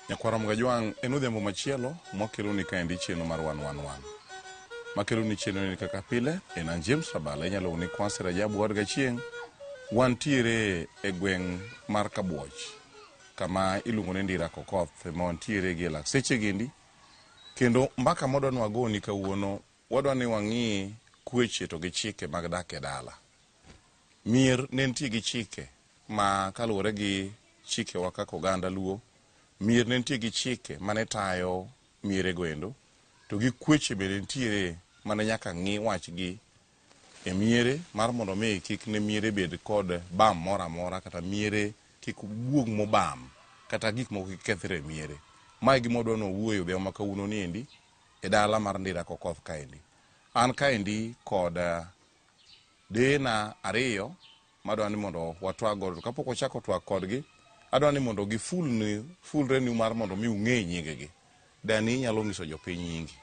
Nyakwara Mgajwang' en odhiambo machielo mwakeloni kaendi chenro mar 111. Makeloni chenro ni kaka pile en an James Rabala, inyalo luongo ni Kwasi Rajabu Wad Gachieng'. Wantiere e gweng' mar Kabuoch kama iluongo ni Ndira Kokoth ema wantiere gi e lak seche gendi. Kendo mbaka mwadwa ni wagoni kawuono wadwa ni wang'i kweche to gi chike mag dak e dala. Mier ne nitie gi chike ma kaluwore gi chikewa kaka oganda Luo, mier ne nitie gi chike mane tayo mierego endo, to gi kweche bende nitiere mane nyaka ng'i wachgi e miere mar mondo mi kik ne miere bed kod bam moro amora kata miere kik wuog mobam kata gik moko kik kethre e miere. Mae gima wadwa ni wawuoye odhiambo ma kawuono ni endi e dala mar Ndira Kokoth kaendi. An kaendi kod deyena ariyo madwa ni mondo watwag godo. To kapok wachako twak kodgi, adwa ni mondo gifulni fulrenu mar mondo mi ung'e nyingegi. Dani inyalo nyiso jopiny nyingi.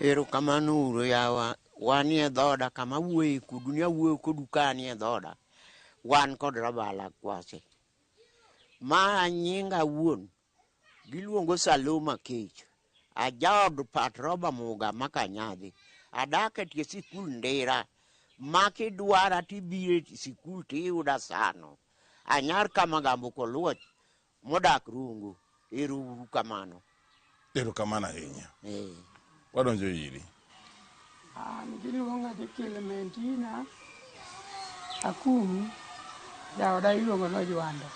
Erokamano uru yawa, wanie dhoda kama awuoye kodu ni awuoyo kodu ka anie dhoda. Wan kod Rabala Kwasi. Ma nyinga awuon giluongo Saloma Kech. Ajaod Pat Roba Muga ma Kanyadhi. Adak e tie sikul Ndira. Ma kidwara tibiro e sikul tiyuda sano. Anyar Kamagambo Koluoch modak Rungu. Ero uru kamano. Erokamano ahinya. Eh. Wadonjo iri. An giluonga ni Clementina Akumu, jaoda iluongo ni Ojwanda.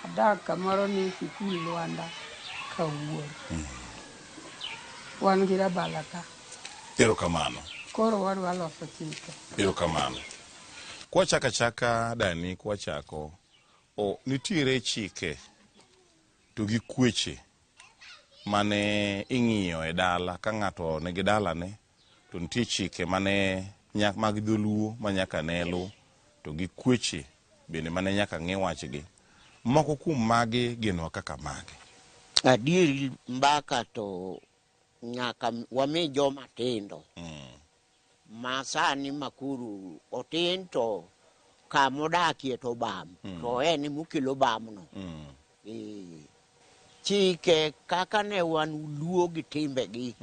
Adak kamoro ni sikul Lwanda Kawuor. Wan gi Rabala ka. Erokamano. Koro wadwa loso chike. Erokamano. Kwachako achaka dani kwachako, o, nitiere chike to gi kweche mane ing'iyo e dala ka ng'ato nigi dalane to nitie chike mane mag dholuo ma nyaka ne lu to gi kweche bende mane nyaka ng'i wachgi. Moko kuom magi ginwa kaka mage? Adieri mbaka to nyaka wami joma tindo ma sani makoro otin to kamodakie to bam to en emokelo bamno. Eh, chike kaka ne wan luo gi timbegi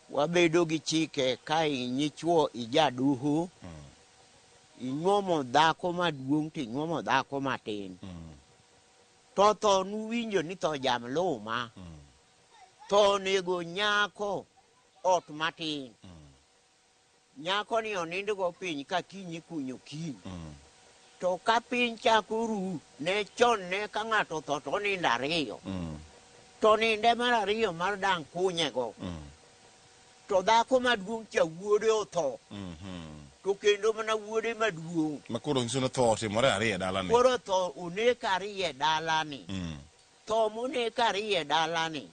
wabedo gi chike ka inyichuo ijaduhu inyuomo dhako maduong' to inyuomo dhako matin to tho nuwinjo ni tho jamluma tho onego nyako ot matin nyako ni onindgo piny ka kiny ikunyo kiny to ka piny chako ru ne chon ne ka ng'ato otho to onindo ariyo to ninde mar ariyo mar dang' kunyego to dhako maduong' cha wuode otho to kendo mana wuode maduong' Ma koro nyiso ni tho otimore ariyo e dalani. koro tho onek ariyo e dalani tho monek ariyo e dalani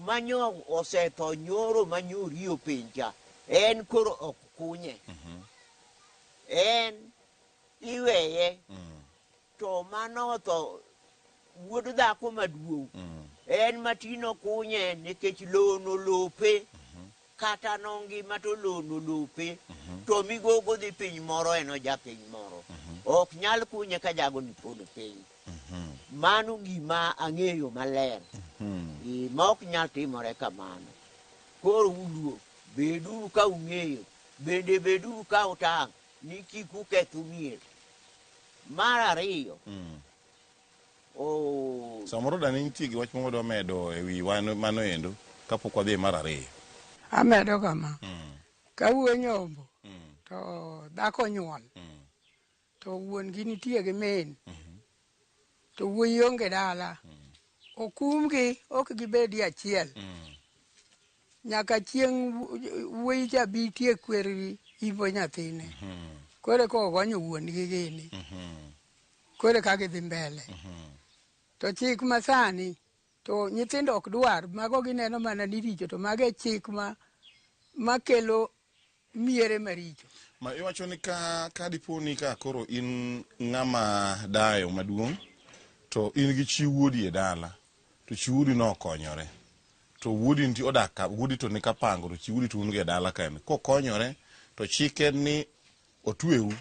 manyo osetho nyoro manyori piny cha en koro ok kunye en iweye to mano otho wuod dhako maduong' en matino kunye nikech lowo lope kata nongima to lowo lope to migogo dhi piny moro en oja piny moro ok nyal kunye ka jago ni pod piny mano gima ang'eyo maler Eh, ma ok nyal timore kamano koro uluo beduru ka ung'eyo bende beduru ka utang' ni kik uketh mier mar ariyo o Samoro dani nitie gi wach moro wadwa medo e wi mano endo kapok wadhi e mar ariyo. Amedo kama. Ka wuo nyombo to dhako nyuol to wuon gi nitie gi min to wuoyi onge dala okumgi ok gibedi achiel nyaka chieng' wuoyi cha bi tiek kwergi imbo nyathine koro eka ogonyo wuon gi gini koro eka gidhi mbele to chik masani to nyithindo ok dwar mago gineno mana ni richo to mago e chik ma makelo miere maricho Ma iwacho ni ka ka dipo ni ka koro in ng'ama dayo maduong' to in gi chi wuodi e dala to chi wuodi no okonyore to wuodi nitie odak ka wuodi to ni kapango to chi wuodi to un go e dala kaen kokonyore to chik en ni otweu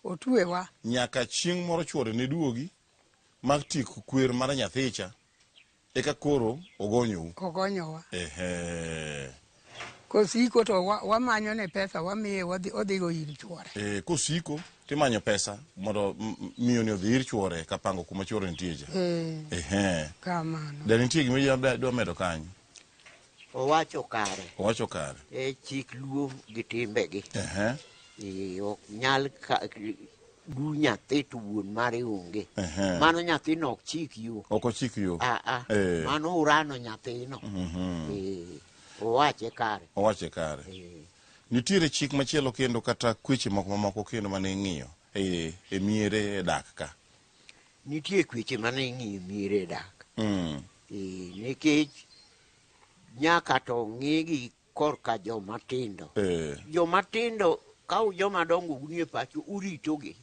otwewa nyaka chieng' moro chuore ne duogi mar tieko kwer mar nyathicha eka koro ogonyou. Ogonyowa. Ehe. Kosiko to wamanyo ne pesa wamiye wadhi odhigo ir chuore. E, kosiko timanyo pesa mondo miyo ni odhi ir chuore kapango kuma chuore nitie cha. Eh, Ehe. kamano. De nitie gima idwa medo kanyo? Owacho kare. Owacho kare. E chik Luo gi timbegi. Ehe. E, ok nyal ka, du nyathi to wuon mare onge. Ehe. Mano nyathino ok chik yo. Ok ochik yo. Ah, ah. Eh. Mano urano nyathino. E, owache kare. Owache kare. E, Nitiere chik machielo kendo kata kweche moko mamoko kendo mane ing'iyo e miere e dak ka. Nitie kweche mane ing'iyo miere e dak. E, nikech nyaka to ng'igi korka joma tindo. Joma tindo ka joma dongo unie pacho uritogi.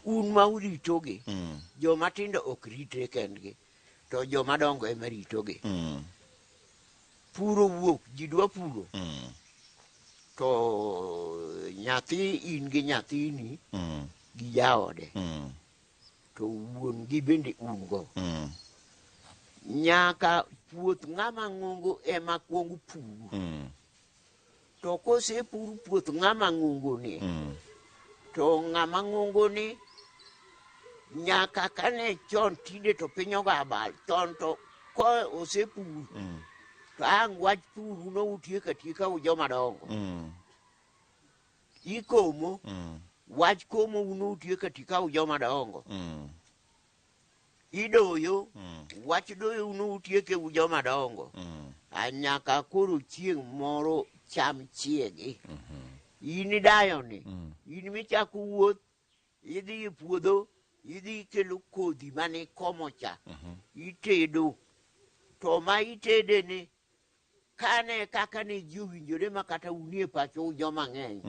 Un ma uritogi. Joma tindo ok ritre kendgi. To joma dongo ema ritogi. Puro wuok, ji dwa puro. To nyathi in gi nyathini gi jaode. To wuon gi bende un go. Nyaka puoth ng'ama ng'ongo ema kuong pur. To kosepur puoth ng'ama ng'ongo ni, to ng'ama ng'ongo ni nyaka kane chon tinde to piny ogo abal, chon to ko osepur, to ang' wach pur no utieko atieka u joma dongo. Ikomo, wach komo uno utieko atieka u joma dongo. Idoyo, wach doyo uno utieke u joma dongo. A nyaka koro chieng' moro cham chiegi. In idayo ni, in michako wuoth, idhi e puodho, idhi ikelo kodhi mane ikomo cha, itedo. To ma itede ni, kane kaka ne ji owinjore ma kata unie pacho u joma ng'eny.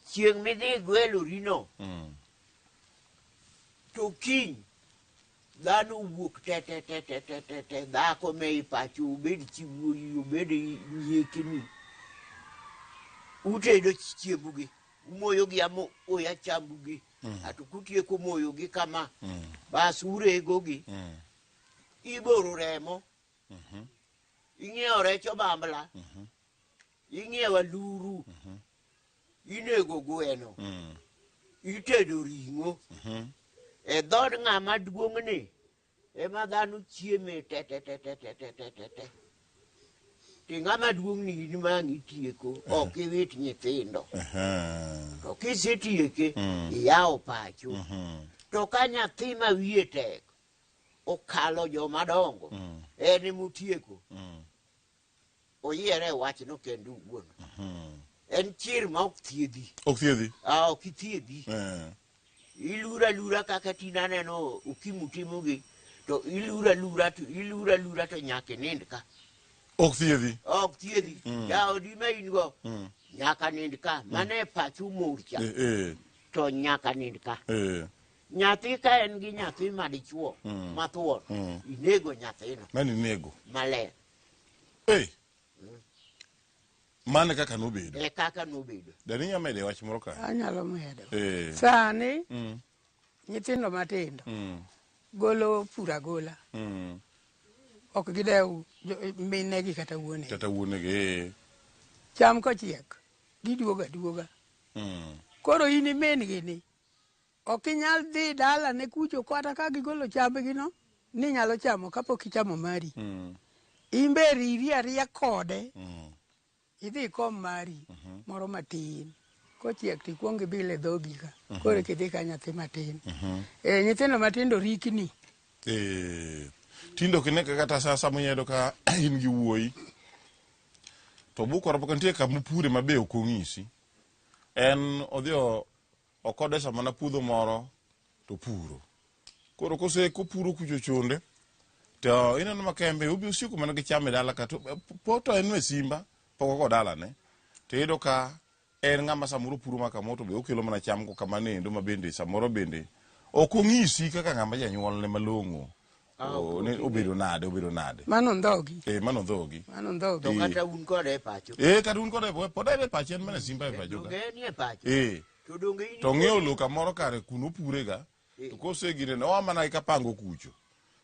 Chieng' midhi gwelorino, to kiny dhano wuok te te te te te te te dhako me i pacho obed chi wuoyi obed nyiekni utedo chiembugi umoyogi amoya chambugi ato kutieko moyogi kama bas uregogi iboro remo ing'iewo rech obambla ing'iewo aluru inego gweno itedo ring'o e dhood ng'ama duong'ni ema dhano chieme te te te te te te te te te to ng'ama duong'ni in ma ang' itieko ok iwit nyithindo to kisetieke iyawo pacho to ka nyathi ma wiye tek okalo joma dongo en emotieko oyiere e wachno kendo owuon en chir ma ok thiedhi. Ok thiedhi. Ah, ok ithiedhi. Ilura alura kaka tinde aneno Okimu timogi to ilura alura to ilura alura to nyaka inind ka. Ok thiedhi. Ok thiedhi. Jaodi ma in go nyaka nind ka. Mano e pach umur cha. To nyaka nind ka. Nyathi ka en gi nyathi madichuo mathuon, inego nyathino. Mano inego. Maler. Hey. Mano e kaka nobedo. E kaka nobedo. Dani inyalo medo e wach moro ka? Anyalo medo. Sani nyithindo matindo golo pur agola. Ok gidew minegi kata wuonegi. Kata wuonegi. Cham kochiek, giduogo aduoga. Koro in imin gi ni, ok inyal dhi dalane kucho kata ka gigolo chambgi no, ni nyalo chamo kapok ichamo mari. In be riri ariya kode, idhi ikom mari moro matin. Kochiek to ikuong ibil e dhogi ka. Koro eka idhi ka nyathi matin. Nyithindo matindo rikni. Tinde ok ine kata sa sama inyalo yudo ka in gi wuoyi. To bukore pok nitie kama opure ma be ok onyisi. En odhi okodesa mana puodho moro to puro. Koro kose kopuro kucho chonde to ineno ma kembe obi osiko mana gi cham e dala ka to po to en e simba pok ogo dalane. To iyudo ka en ng'ama samoro puro ma kamoro to be okelo mana cham go kama nendo ma bende samoro bende ok onyisi kaka ng'ama janyuolne malong'o. Ne obedo nade, obedo nade. Mano ndhogi. Mano ndhogi. Mano ndhogi. To kata un kode e pacho. Kata un kode e pacho. Pod en e pacho, en mana simba e pacho ka. Donge en e pacho. To donge in To ng'iewo lowo kamoro kare kuno opurega. To kosegine ne oa mana gi kapango kucho.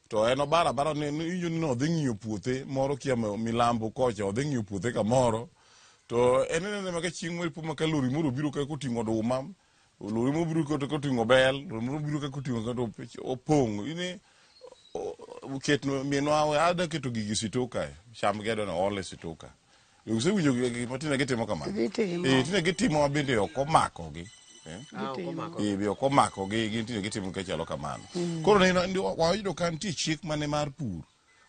To en obara abara ne iwinjo ni nodhi ng'iyo puothe moro kia milambo kocha odhi ng'iyo puothe kamoro. To en inene ma ka chieng' moro ipo ma ka lori moro obiro ka koting'o oduma, lori moro obiro ka koting'o bel, lori moro obiro ka koting'o kata opong'. Ini ket minwa ada keto gigi e sito kae, cham gedo no ol e sito ka. Usewinjo gima tinde gitimo kamano? Gitimo. Eh, tinde gitimo ma bende ok omakogi. Eh? Ah, ok omako. Eh, be ok omakogi, gin tinde gitimo nikech chalo kamano. Koro ne wayudo ka nitie chik mane mar pur,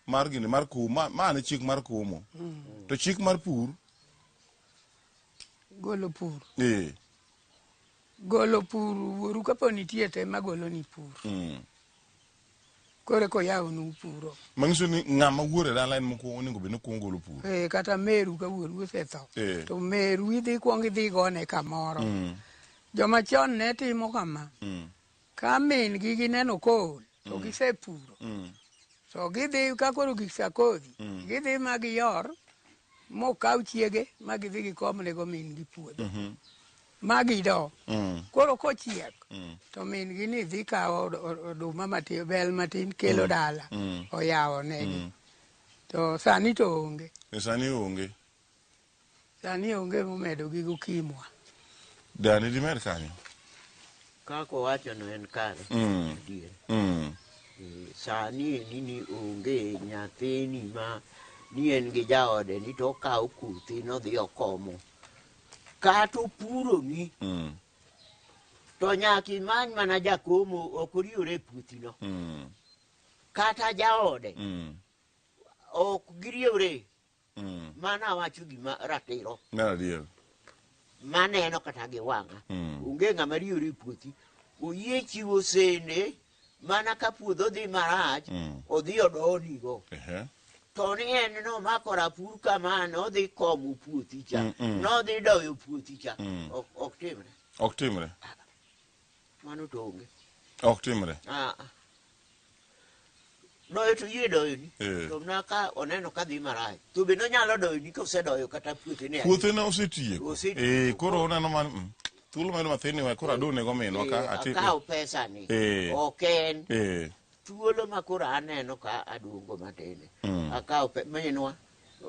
mar gini mar komo, ma ne chik mar komo. To chik mar pur, Golo pur. eh, Golo pur wuoru kapo nitie te magolo ni pur. Koro eka oyawnu puro. Manyiso ni ng'ama wuoro e dala en mokwongo onego bed ni okuongo golo pur. Eh, kata meru ka wuoru osetho. Eh. To meru idhi kuong idhi gone kamoro. Joma chon ne timo kama. Ka min gi gineno kool to gisepuro. To gidhi ka koro gik sa kodhi, gidhi ma giyor mokaw chiege ma gidhi gikomnego min gi puodho. Ma gido. Koro kochiek to min gi ni dhi kawo oduma matin, bel matin kelo dala oyawo negi. To sani to onge. E sani onge. Sani onge momedo gi gokimwa. Dani dimed kanyo. Kaka owachono en kare. Adier. Sani eni ni onge nyathini ma ni en gi jaode ni to okawo kothi nodhi okomo. Kata opuroni to nyaka imany mana jakomo ok oriwre e puothino. Kata jaode ok giriwre. Mano awacho gima ratiro. Mano adier. Maneno kata gi wang'a. Onge ng'ama riwre e puothi. Oyie chiwo sende mana ka puodho dhi marach, odhi odonigo. To ni en nomako rapur kama nodhi komo puothi cha, nodhi doyo puothi cha. Ok timre. Ok timre. Mano to onge. Ok timre. Ah. Doyo to yie doyoni. To mana ka oneno ka dhi marach. To be nonyalo doyoni kosedoyo kata puothe ne. Puothe ne osetieko. Osetieko. Koro oneno man thuolo mayudo mathin ni we koro adone go minwa ka ati. Akaw pesa ni. Ok en. Thuolo ma koro aneno ka aduongo matin. Akaw minwa.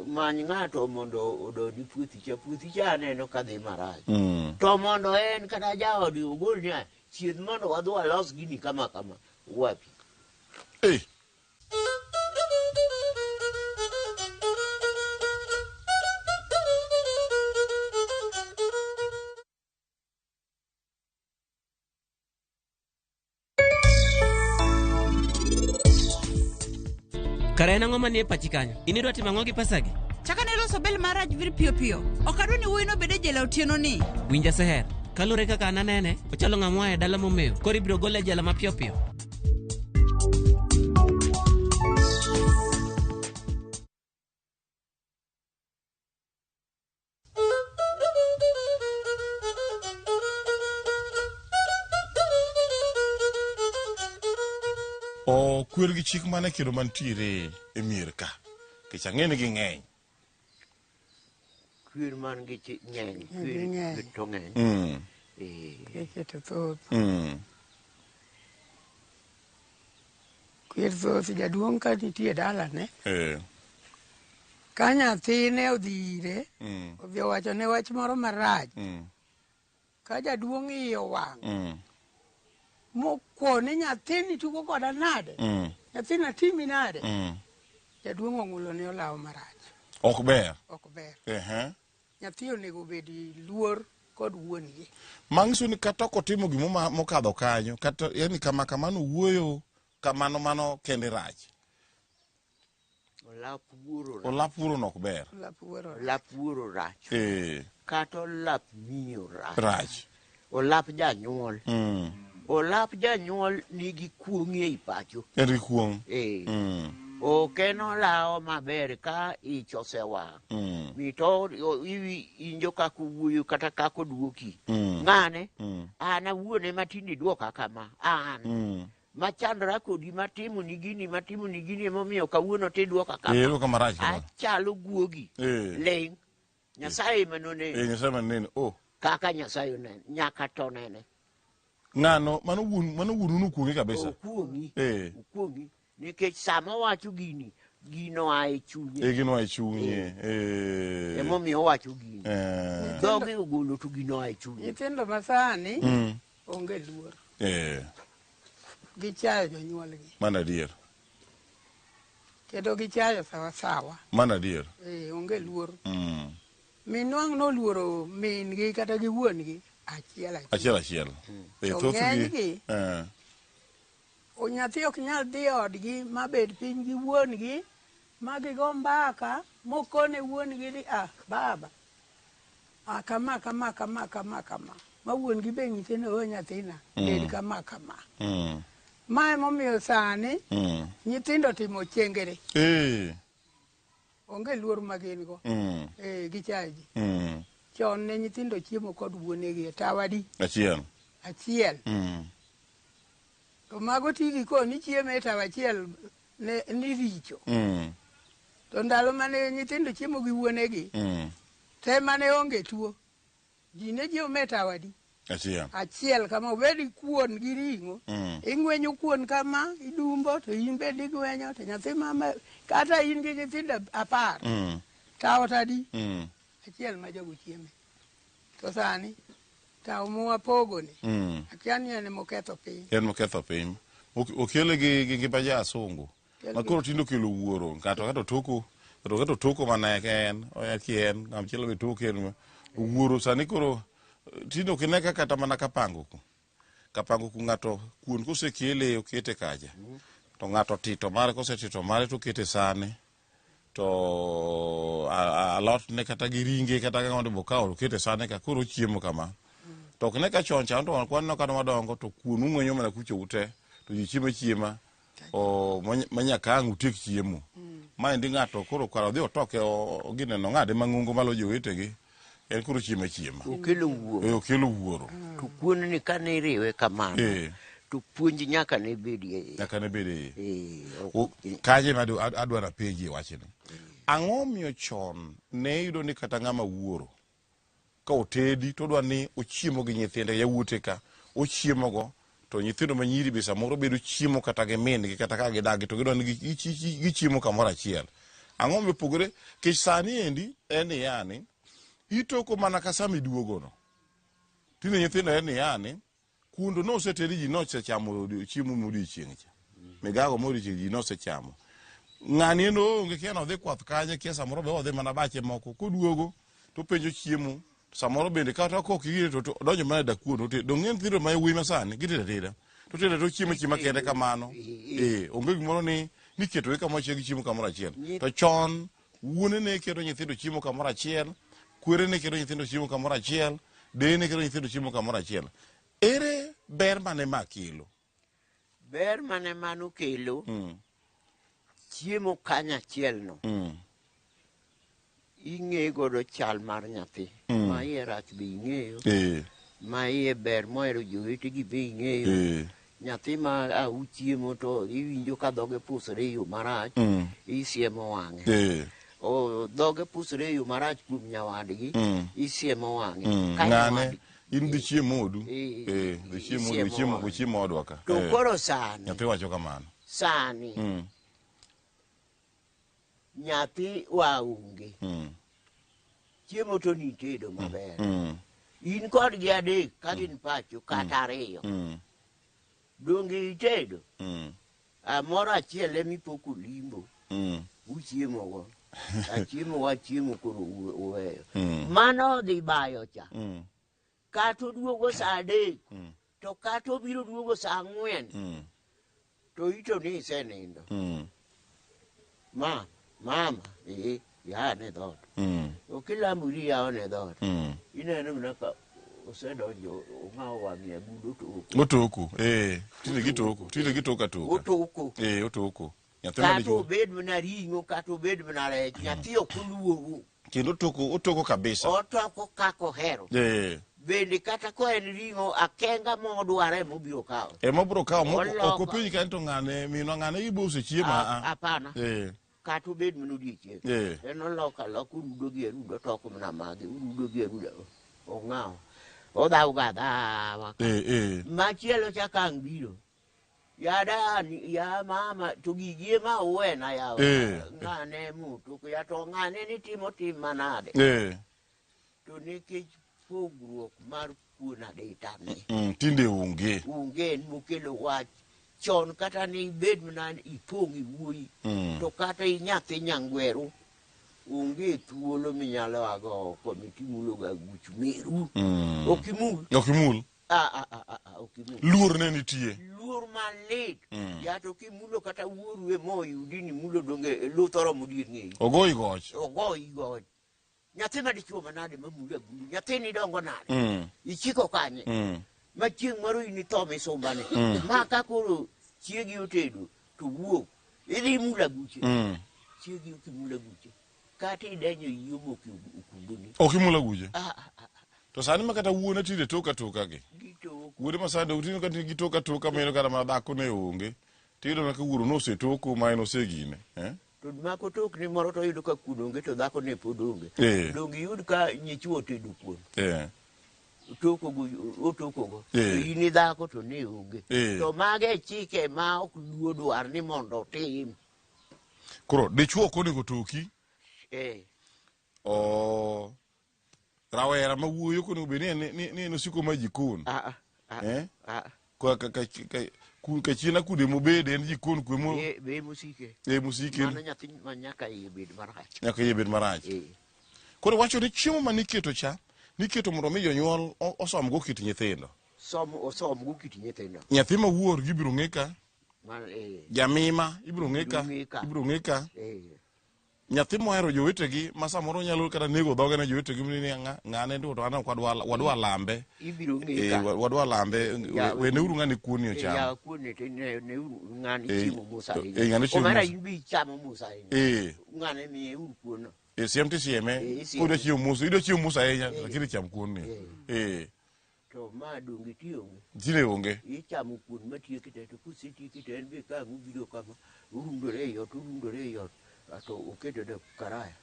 Many ng'ato mondo odoni puothi cha. Puothi cha aneno ka dhi marach. To mondo en kata jaodi ogol niya, chiedh mondo wadhi walos gini kama kama. Wapi. Kare en ang'o manie pachi kanyo? In idwa timo ang'o gi pesagi? Chaka ne loso bel marach vir piyo piyo. Ok adwa ni wuoyino obed e jela otieno ni. Winja Seher, kaluwore kaka an anene, ochalo ng'ama oa e dala momew. Koro ibiro gole e jela mapiyo piyo. O kwer gi chik mane kendo mantiere e mier ka? Nikech ang'e ni ging'eny. Kwer man gi ng'eny, Gi ng'eny. kwer to ng'eny. Keche to thoth. Kwer thoth jaduong' ka nitie dalane. Ka nyathine odhi ire, odhi owachone wach moro marach. Ka jaduong' iye owang', mokwone nyathini tugo koda nade? Nyathini atimi nade? Jaduong' ong'ulo ne olawo marach. Ok ber. Ok ber. Nyathi onego obed luor kod wuon-gi. Manyiso ni kata ok otimo gimo mokadho kanyo, kata yani kama kamano wuoyo, kamano mano kende rach. Olap wuoro rach. Olap wuoro no ok ber. Olap wuoro rach. Olap wuoro rach. Kata olap miyo rach. Rach. Olap janyuol. Olap janyuol nigi kuong' ei pacho. En gi kuong'. Ok en olawo maber ka ich osewang'. Mito iwinjo kaka owuoyo kata kaka oduoki. Ng'ane? An awuon ema tinde iduoka kama. An. Machandora kodi, matimo ni gini, matimo ni gini, emomiyo kawuono tiduoka kama. Iduoka marach kama. Achalo guogi. Ling'. Nyasaye ema noneno. Nyasaye ema noneno. Oh. Kaka Nyasaye oneno. Nyaka to nene. Ng'ano mano wuon mano wuonu nokuong'e kabisa. Okuong'i. Eh. Okuong'i. Nikech sama owacho gini, gino a e chunye. E gino e chunye. Eh. Emomiyo owacho gini. Eh. Dhoge ogolo to gino a e chunye. Nyithindo masani Mm. onge luor. Eh. Gichayo jonyuolgi. Mano adier. Kendo gichayo sawasawa. Mano adier. Eh, onge luor. Mm. Minwang' noluoro min gi kata gi wuon gi achiel achiel. Achiel achiel. Eh, To thothgi. ng'enygi- Eh. O nyathi ok nyal dhi e odgi ma bed piny gi wuon gi ma gigo mbaka mokone wuon gi ni ah baba ah kama kama kama kama kama ma wuon gi be nyise ni o nyathina bed kama kama. Mm. Ma emomiyo sani Mm. nyithindo timo chengere Eh. onge luor ma gin go. Mm. Eh, gichayo ji. Mm. Chon ne nyithindo chiemo kod wuonegi e tawadi Achiel. achiel. Mm. To mago tigi koni chiemo e tawa achiel ne, ni richo. Mm. To ndalo mane nyithindo chiemo gi wuonegi, Mm. te mane onge tuo. Ji ne chiemo e tawa di Achiel. achiel kama obed kuon gi ring'o. Mm. Ing'wenyo kuon kama, idumbo, to in bende ing'wenyo, to nyathi mama, kata in gi nyithindo 10, Mm. tawa tadi Mm. achiel ma jogo chieme. To sani, tawo mwapogoni, Mm. akia ni en emoketho piny. En moketho piny. Okele gi gi ngima ja asungu. Kel Ma koro tinde okelo wuoro. Ng'ato kata otoko, ng'ato kata otoko mana en, oya ki en, ng'ama chielo be toke en. Wuoro sani koro tinde ok ine ka kata mana kapango ku. Kapango ku ng'ato kuon kosekele okete kacha. To ng'ato tito mare kosetito mare to okete sane. To alot ne kata gi ringe kata ka ng'ato bokawo okete sane ka koro ochiemo kama. To ok ne ka chon cha to kwan no kata madongo to kuon ung'wenyo mana kucho ute to ji chiemo achiema o manyaka ang' utiek chiemo. Maendi ng'ato koro kar odhi otoke gineno ng'ade mang'ongo malo jowetegi en koro chiemo achiema. Okelo wuoro. Eh, okelo wuoro. To kuon ni kane iriwe kamano, Eh. to puonj nyaka ne bedie iye. Nyaka ne bed e iye. Eh, Kaje ma adwaro apenji wachni. Ang'o miyo chon ne iyudo ni kata ng'ama wuoro ka otedi to odwa ni ochiemo gi nyithinde yawuote ka ochiemo go to nyithindo ma nyiri be samoro bedo chiemo kata gi min gi kata ka gidak to gidwa ni gichiemo kamoro achiel. Ang'o miyo opogore? Nikech sani endi en ni yani itoko mana ka sama iduogo no. Tinde nyithindo en ni yani kundo nosetedi ji nosechamo chiemo modiochieng' cha. Migago modiochieng' ji nosechamo. Ng'ani en oonge kia nodhi kwath kanye kia samoro be odhi mana bache moko koduogo to penjo chiemo samoro bende kata kok igire to odonjo mana e dakuon otedo. Dong' nyithindo ma yawuoyi masani gitedo ateda. To tedo to chiemo achiema kende kamano. Eh, onge gimoro ni niketogi kamoro achiel gichiemo kamoro achiel. To chon wuone ne keto nyithindo chiemo kamoro achiel, kwere ne keto nyithindo chiemo kamoro achiel, deye ne keto nyithindo chiemo kamoro achiel. Ere ber mane ma kelo? Ber mane mano kelo, chiemo kanyachiel no, ing'e godo chal mar nyathi. Ma iye rach be ing'eyo, ma iye ber mohero jowetegi be ing'eyo. Nyathi ma au chiemo to iwinjo ka dhoge pusore e yo marach, isiemo wang'e. O dhoge pusore e yo marach kuom nyawadgi, isiemo wang'e. Ka Ng'ane nyawadgi- in dhi chiem odu. Dhi chiem odu, isiemo chiemo wang'e. chiemo odwa ka. To koro sani, Nyathi wacho kamano. sani nyathi waonge. Chiemo to nitedo maber. In kodgi adek ka gin pacho kata ariyo. Donge itedo? Moro achiel ema ipoko limbo. Uchiemo go. Achiemo wachiemo koro uweyo. Mano dhi bayo cha. Kata oduogo saa 3. To kata obiro duogo saa 4. To ito ni isenindo. Ma, mama, ya ne dhoot. Ok ilamori yawo ne dhoot. Ineno mana ka osedonjo ong'awo wang'e agudo toko. Otoko. Tinde gitoko. Tinde gitoko atoka. Otoko. Otoko. Nyathi ma Kata dichuo. obed mana ring'o kata obed mana rech, nyathi ok oluoro. Kendo otoko, otoko kabisa. Otoko kaka ohero. Bende kata ka en ring'o, akenga modwaro ema obiro kawo. Ema obiro kawo moko Oloko. ok openj ka ni to ng'ane minwa ng'ane ibo osechiemo a. Hapana. Kata obed mana odiechieng'. En oloko aloka orudo gi aruda otoko mana mage, orudo gi aruda ong'awo. Odhaw ga adhawa. Eh, eh. Machielo cha ka ang' biro. Ya dani, ya mama, to gigi ema uwena yawa. Eh. Ng'ane mutuku, ya to ng'ane ni timo tim manade. Eh. To nikech pogruok mar kuon adita ni. Tinde onge. Onge en mokelo wach. Chon kata ni ibed mana ipong' iwuoyi. To kata inyathi nyangweru, onge thuolo minyalo ago oko mitimulo ga aguch meru. Ok imul. Ok imul. Ah, ah, ah, ah, ah, ok imul. Luor ne nitie. Luor malit. Ya to kimulo kata wuoru ema oyudi ni mulo donge luth oromo dier ng'eyi. Ogoyi goch. Ogoyi goch. Nyathi ma dichuo manade mamulo agulu. Nyathini dongo nade? Ichiko kanye? Ma chieng' moro in itho misumbane. Ma ka koro chiegi otedo to wuok. Idhi imulo aguche. Chiegi ok imulo aguche. Kata idenyo iyi omoko okumboni. Ok imulo aguche. Ah, ah, ah, To sani ma kata wuone tinde toka toka gi. gitoko. Wuode ma sani tinde kata gitoka toka meno kata ma dhako ne onge. Tiyudo mana ka wuoro nosetoko ma en osegine. Eh? To mako tokni moro to oyudo ka kuon onge to dhako ne pod onge. Eh. Donge iyud ka nyichuo otedo kuon. Eh. Otokogo, otokogo. Eh. To in idhako to ne onge. Eh. To mage chike ma ok luo dwar ni mondo otim. Koro dichuo ok onego toki. Eh. O rawera ma wuoyi ok onego bed ni en ni en osiko ma jikon. Ah, ah, ah, Eh? ah. Ka ka ka ka ka chien akude mobede en jikon kwe mo Be, be musike. e musike Mano nyathi ma nyaka iye bed marach. nyaka iye bed marach. Eh. Koro wacho ni chiemo ma niketo cha niketo mondo mi jonyuol osomgo kit nyithindo. Som osom go kit nyithindo. Nyathi ma wuor gibiro ng'e ka, Man, eh. jamima ibiro ng'e ka, Ibiro ng'e ka. ibiro ng'e ka. Eh. Nyathi mohero jowetegi ma samoro nyalo kata nego dhoge ne jowetegi ni ng'ane to an ok wadwa lambe. Ibiro ng'e Eh, ka. wadwa lambe Ya, weneuru ng'ane kuoni Eh, ocham. ya kuon to ne uru ng'ani Eh, chiemo mos ahinya. eh, ng'ani chiemo Omera mos. in be ichamo mos ahinya. Eh. Ng'ane miye uru kuon no. E siem tisieme, Eh, isieme. kudwa chiemo mos, idwa chiemo mos ahinya, Eh. lakini cham kuon ni. Eh. Eh. To ma donge tionge. Tinde onge. Ichamo kuon matieki te to kusetieki te en be ka ang' ubiro kama urundore ei ot urundore ei ot to oketo e karaya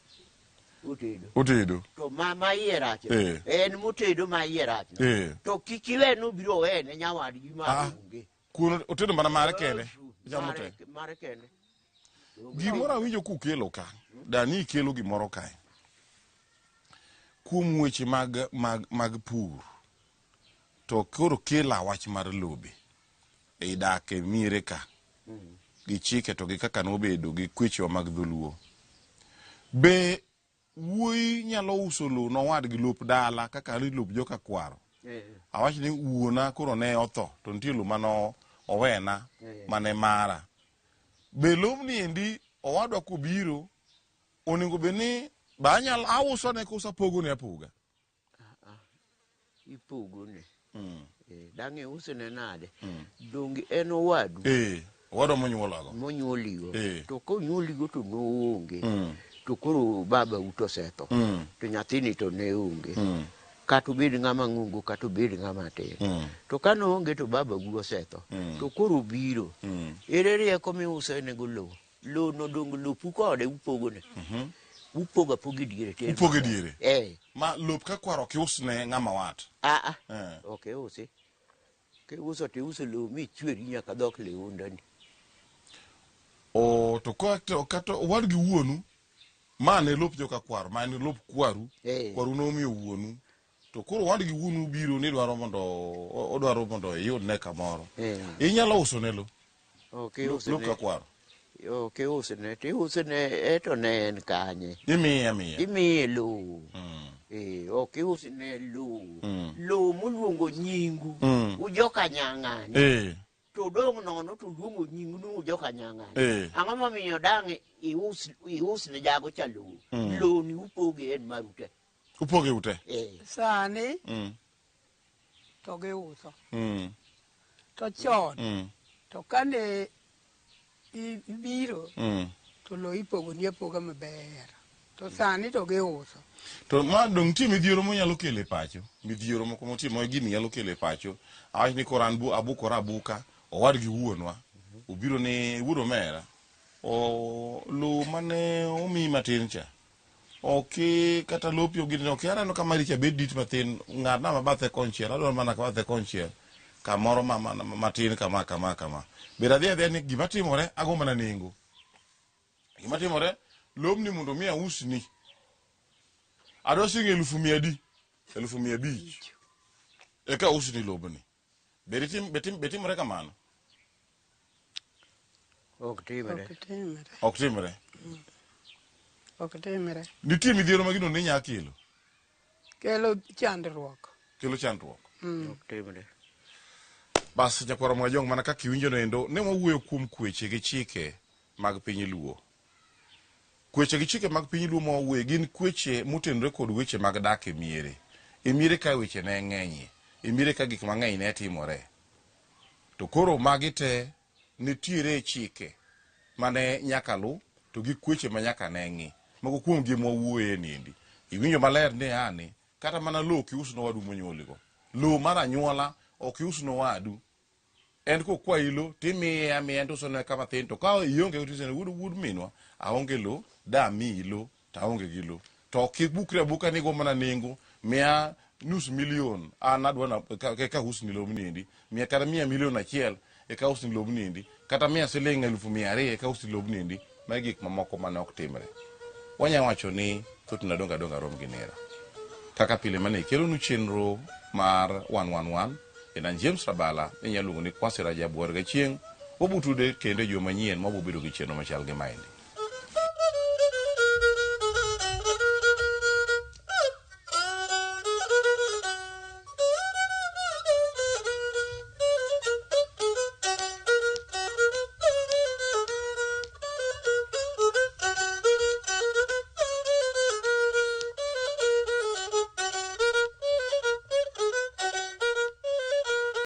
otedo. Otedo. To ma iye rach no, Eh. en motedo ma iye rach no. Eh. To kik iwe nobiro owene nyawadgi ma Ah. onge. Kuon otedo mana mare kende. Ichamo te. Mare kende. Gimoro awinjo kukelo ka. Dani ikelo gimoro kae. Kuom weche mag pur. To koro kela wach mar lobe. Ei dak e miere ka. Gi chike to gi kaka nobedo gi kwechewa mag dholuo. Be wuoyi nyalo uso lowo nowadgi lop dala kaka lop joka kwaro. Eh. Awach ni wuona koro ne otho to nitie lowo mane owena mane mara. Be lobni endi owadwa kobiro onego bed ni be anyalo auso ne koso apogone apoga? Ipogone. Dang' iusone nade? Donge en owadu Eh, owadwa monyuolago. monyuoligo. Eh. To konyuoligo to noonge. To koro baba u to osetho. To nyathini to ne onge. Kata obed ng'ama ng'ongo kata obed ng'ama tin. To ka noonge to baba u osetho. To koro obiro. Ere rieko miusonego lowo? Lowo no dong lopu kode upogone. Upogo apoga e diere tir. Upogo e diere? Eh. Ma lop ka kwaro ok ius ne ng'ama wat. Ah, ah. Eh. Ok iusi. Kiuso to iuso lowo michweri nyaka dhok leundani. O to kata owadgi wuonu ma ne lop joka kwaro, ma ne lop kwaru, Eh. kwaru nomiyo wuonu. To koro owadgi wuonu biro ni dwaro mondo odwaro mondo iyudne kamoro. Eh. Inyalo uso ne lo. Ok Lop iusne. ka kwaro. Ok iusne. To iusne eto ne en kanye? Imiye amiya. Imiye lowo. Eh, ok iusne lowo. Lowo moluongo nyingu. Ujoka nyang'ani. Eh. To dong' nono to luongo nyingu ni ujoka nyang'ani. Eh. Ang'o momiyo dang' ius ne jago cha lowo? Lowo ni upoge en maru te. Upoge ute. Eh. Sani to giuso. To chon to kane ibiro to lowo ipogoni apoga maber. To sani to giuso. To ma dong' nitie midhiero monyalo kelo e pacho. Midhiero moko motie ma gini nyalo kelo e pacho. Awach ni koro an abukora abuka, owadgi wuonwa. Obiro ni wuod omera. O lowo mane omiyi matin cha. Ok kata lopi ogini ok aneno ka mari cha bet dit mathin ng'adna ma bathe konchiel adwaro mana ka bathe konchiel kamoro ma, ma, ma, matin kama kama kama. Bed adhi adhiya ni gima timore ago mana nengo. Gima timore lobni mondo mi ausni adwa siling elufu mia adi? 500,000 eka ausni lobni. Be tim, be tim, be timore kamano? Ok timre. Ok timre. Ok timre. Ok timre. Nitie midhiero ma gino ne nya kelo. Kelo chandruok. Kelo chandruok. Ok timre. Bas nyakwar Mwajong mana kaka iwinjo noendo ne wawuoyo kuom kweche gi chike mag piny Luo. Kweche gi chike mag piny Luo ma wawuoye gin kweche motenore kod weche mag dak e miere. E miere ka weche ne ng'enyie. E miere ka gik mang'eny ne timore. To koro magi te nitiere chike mane nyaka lu to gi kweche ma nyaka ne ng'i. Moko kuom gi mwawuoye niendi. Iwinjo maler ni ani kata mana lowo ok ius ne wadu monyuoligo. Lowo mar anyuola ok ius ne wadu. En kokwayi lo timiye amiya en to usone kama thin to ka ionge go tisene wuod wuod minwa aonge lo da miyi lo to aonge gi lo. To ok ibukri abuka ni igo mana nengo miya nus milion an adwa na eka usni lobni endi miya kata miya milion achiel eka usni lobni endi kata miya siling 200,000 eka usni lobni endi. Magi gik mamoko mane ok timre. Wanya wacho ni thothne adongo adonga rom gi nera. Kaka pile mane kelonu chenro mar 111 en an James Rabala inyalo luongo ni Kwasi Rajabu Warga Chieng' wabutude kendo e juma manyien ma wabobedo gi chenro machal gi maendi.